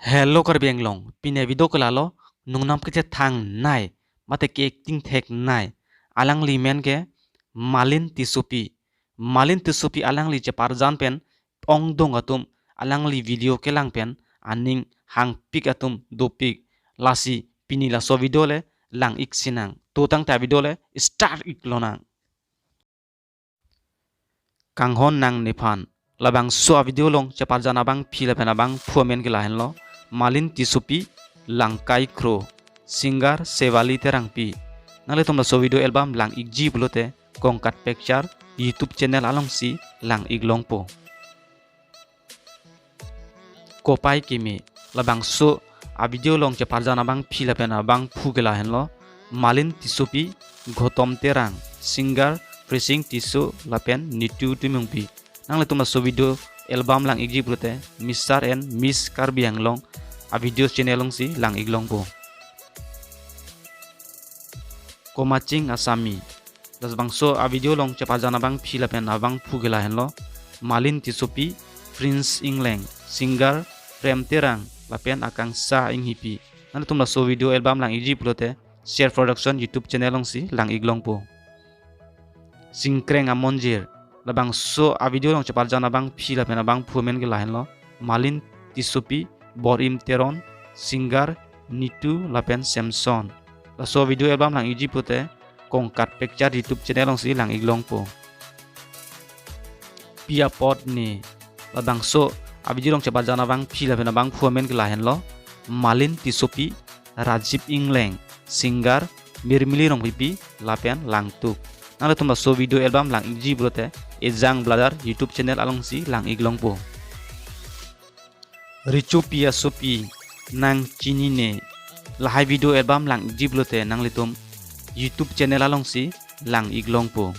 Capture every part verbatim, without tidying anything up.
Hello Karbi Anglong, pini video ke lalo, nongnam kechethangnei, mate ke-acting theknei, alangli men ke Malin Tissopi. Malin Tissopi alangli cheparjan pen ongdung atum, alangli video kelang pen aning hangpik atum dopik. Lasi pini laso video le lang-ik sinang. To tangte video le start-ik lonang. Kanghon nang nephan. Labangso a-video along cheparjan abangpi lapen abangphu amen ke lahenlo, Malin Tissopi, Langkai Kro, singer Shefali Terangpi. Nanglitum laso video album lang-ikji pulote Kongkat Picture YouTube channel alongsi lang-ik longpo. Kopai Keme. Labangso a-video along cheparjan abangpi lapen abangphu ke lahenlo, Malin Tissopi, Gautam Terang, singer Prising Tisso lapen Nitu Timungpi. Nanglitum laso video album lang-ikji pulote Mister and Miss Karbi Anglong a-video channel alongsi lang-ik longpo. Komaching Asami. Labangso a-video along cheparjan abangpi lapen abangphu ke lahenlo, Malin Tissopi, Prince Ingleng, singer Prem Terang lapen Akangsha Enghipi. Nanglitum laso video album lang-ikji pulote Share Production YouTube channel alongsi lang-ik longpo. Singkreng Amonjir. Labangso a-video along cheparjan abangpi lapen abangphu amen ke lahenlo, Malin Tissopi, Borim Teron, singer Nitu lapen Samson. Laso video album lang-ikji pulote Kongkat Picture YouTube channel alongsi lang-ik longpo. Pi apot ne. Labangso a-video along cheparjan abangpi lapen abangphu amen ke lahenlo, Malin Tissopi, Rajiv Ingleng, singer Mirmili Rongpipi lapen Langtuk. Nanglitum laso video album lang-ikji pulote Ejang Brother YouTube channel alongsi lang-ik longpo. Richopi Asopi, Nang Chinine. Lahai video album lang-ikji pulote nanglitum YouTube channel alongsi lang-ik longpo.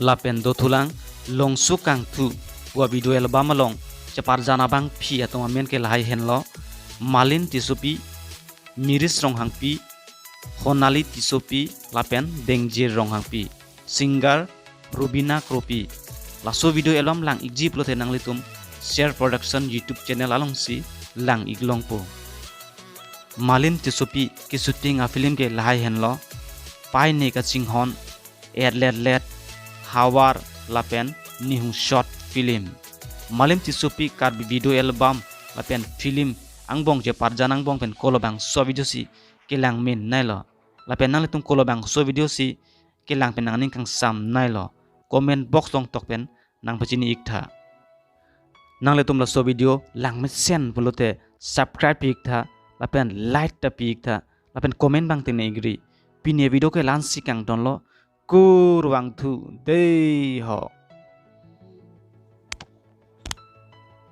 Lapen dothulang Longso Kangthu pu a-video album along cheparjan abangpi atum amen ke lahai henlo, Malin Tissopi, Miris Ronghangpi, Honali Tissopi lapen Dengjir Ronghangpi, singer Rubina Kropi. Laso video album lang-ikji pulote nanglitum Share Production YouTube channel alongsi lang-ik longpo. Malin Tissopi ke-shooting a-film ke lahai henlo, Pai Ne Kachinghon, Etletlet, Hawar lapen Nihung short film. Malin Tissopi Karbi video album lapen film angbong cheparjan angbong pen kolobangso video si kelang menneilo. Lapen nanglitum kolobangso video si kelang pen nangning kangsamneilo, comment box along tok pen nangpachini-iktha. Nanglitum laso video langmesen pulote subscribe pi-iktha, lapen like ta pi-iktha, lapen comment abang tengne-ikri. Pini video ke la-ansi kangtonlo, kurvangthu dei ho.